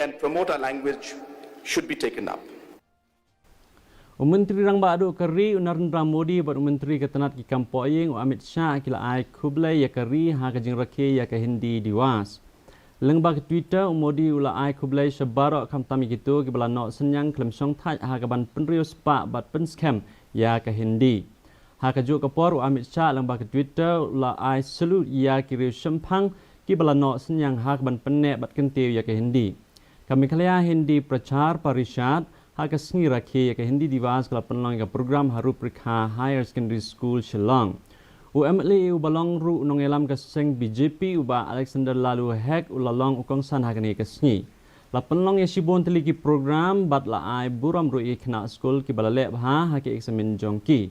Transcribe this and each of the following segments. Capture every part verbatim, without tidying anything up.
and promote our language should be taken up. U Myntri Rangbah Duh ka ri u Narendra Modi bad u Myntri ka tnat ki kam pohïing u Amit Shah ki la ai khublei ïa ka ri ha ka jingrakhe ïa ka Hindi Diwas. Lyngba ka Twitter, u Modi u la ai khublei sha baroh, khamtam ïa kito kiba la noh synñiang khlem shongthait ha kaban pynriew spah bad pynskhem ïa ka Hindi. Ha kajuh ka por, u Amit Shah lyngba ka Twitter u la ai salute ïa ki riew shemphang kiba la noh synñiang ha kaban pynneh bad kyntiew ïa ka Hindi. Ka Meghalaya Hindi Prachar Parishad ha ka sngi rakhe ïa ka Hindi Diwas ka la pynlong ïa ka program ha Rup Rekha Higher Secondary School, Shillong. U M L A uba long ruh u nongïalam ka seng B J P, u Bah Alexander Laloo Hek u la long u kongsan ha kane ka sngi. La pynlong ïa shibun tylli ki program bad la ai burom ruh ïa ki khynnah skul kiba la leh bha ha ki eksamin jong ki.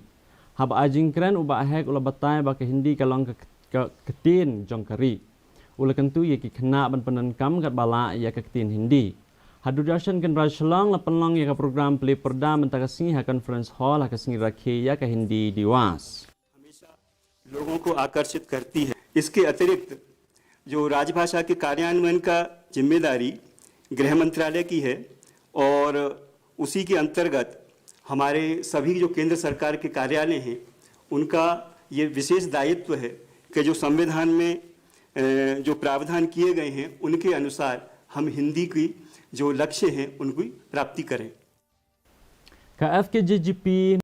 Haba ai jingkren, u Bah Hek u la batai ba ka Hindi ka long ka, ka, ka ktien jong ka ri. U la kyntu ïa ki khynnah ban pyndonkam katba lah ïa ka ktien Hindi. Ha Doordarshan Kendra Shillong la pynlong ïa ka program plie pyrda mynta ka sngi ha Conference Hall ha ka sngi rakhe ïa ka Hindi Diwas. हमेशा लोगों को आकर्षित करती है। इसके अतिरिक्त जो राजभाषा के कार्यान्वयन का जिम्मेदारी गृह मंत्रालय की है और उसी के अंतर्गत हमारे सभी जो केंद्र सरकार के कार्यालय हैं, उनका ये विशेष दायित्व है कि जो संविधान में अ, जो प्रावधान किए गए हैं, उनके अनुसार हम हिंदी की जो लक्ष्य हैं, उनकी प्राप्ति करें। Ka F K J G P